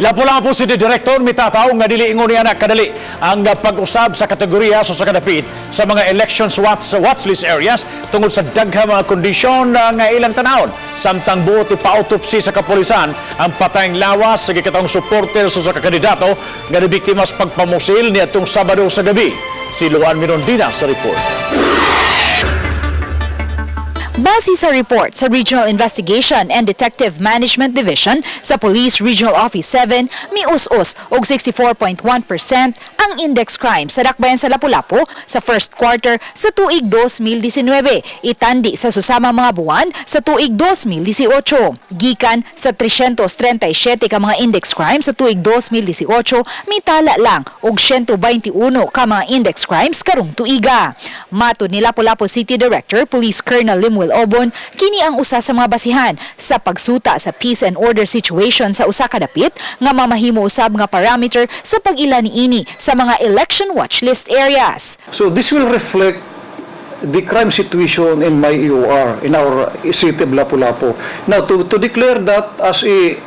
Lapu-Lapu City Director mitataw nga dili ingon niya na kadali ang pag-usab sa kategorya sa kadapit sa mga elections watch list areas tungod sa daghang mga kondisyon nga ilang tanawon. Samtang buot ipa-autopsy sa kapulisan ang patayng lawas sa gikatawong suporter sa usa ka kandidato nga nabiktima sa pagpamusil niadtong Sabado sa gabi. Si Luan Mirondina sa report. Base sa report sa Regional Investigation and Detective Management Division sa Police Regional Office 7, mius-us og 64.1% ang index crime sa dakbayan sa Lapu-Lapu sa first quarter sa tuig 2019, itandi sa susamang mga buwan sa tuig 2018. Gikan sa 337 ka mga index crime sa tuig 2018, mitala lang og 121 ka mga index crimes karong tuiga. Matod ni Lapu-Lapu City Director Police Colonel Limuel Obon, kini ang usa sa mga basihan sa pagsuta sa peace and order situation sa usa ka dapit nga mamahimo usab nga parameter sa pag-ila niini sa mga election watch list areas. So this will reflect the crime situation in my EOR, in our city of Lapu-Lapu. Now, to declare that as a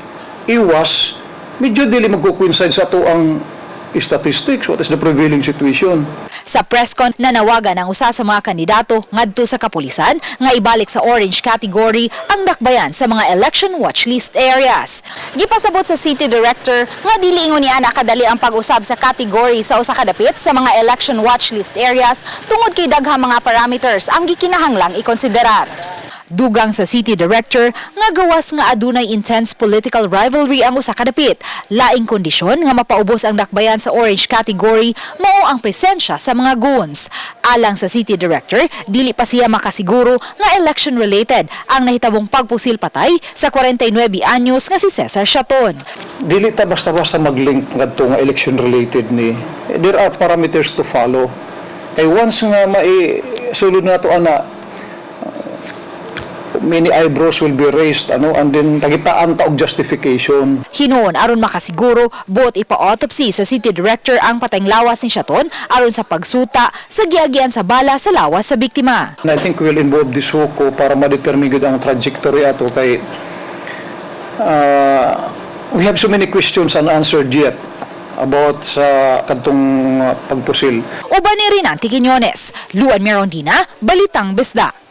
EWAS, medyo dili magko-coincide sa atoang statistics, what is the prevailing situation. Sa presscon, nanawagan ang usa sa mga kandidato ngadto sa kapulisan nga ibalik sa orange category ang dakbayan sa mga election watch list areas. Gipasabot sa city director nga dili ingon niya nakadali ang pag-usab sa category sa usa ka dapit sa mga election watch list areas tungod kay daghang mga parameters ang gikinahanglang ikonsiderar. Dugang sa city director nga gawas nga adunay intense political rivalry ang usa ka dapit. Laing kondisyon nga mapaubos ang dakbayan sa orange category mao ang presensya sa mga goons. Alang sa city director, dili pa siya makasiguro nga election related ang nahitabong pagpusil patay sa 49 anyos nga si Cesar Chaton. Dili ta basta-basta mag-link ngadto nga election related ni. There are parameters to follow. Kay once nga mai sulod na to ana, many eyebrows will be raised, ano, and then pagitaan ta og justification. Hinuon aron makasiguro, buot ipa-autopsy sa city director ang patayng lawas ni Chaton aron sa pagsuta sa giagian sa bala sa lawas sa biktima. And I think we'll involve the SOCO para ma-determine gud ang trajectory ato kay we have so many questions unanswered yet about sa kadtong pagpusil. Uban ni Rinanti Quiñones, Luan Merondina, Balitang Bisdak.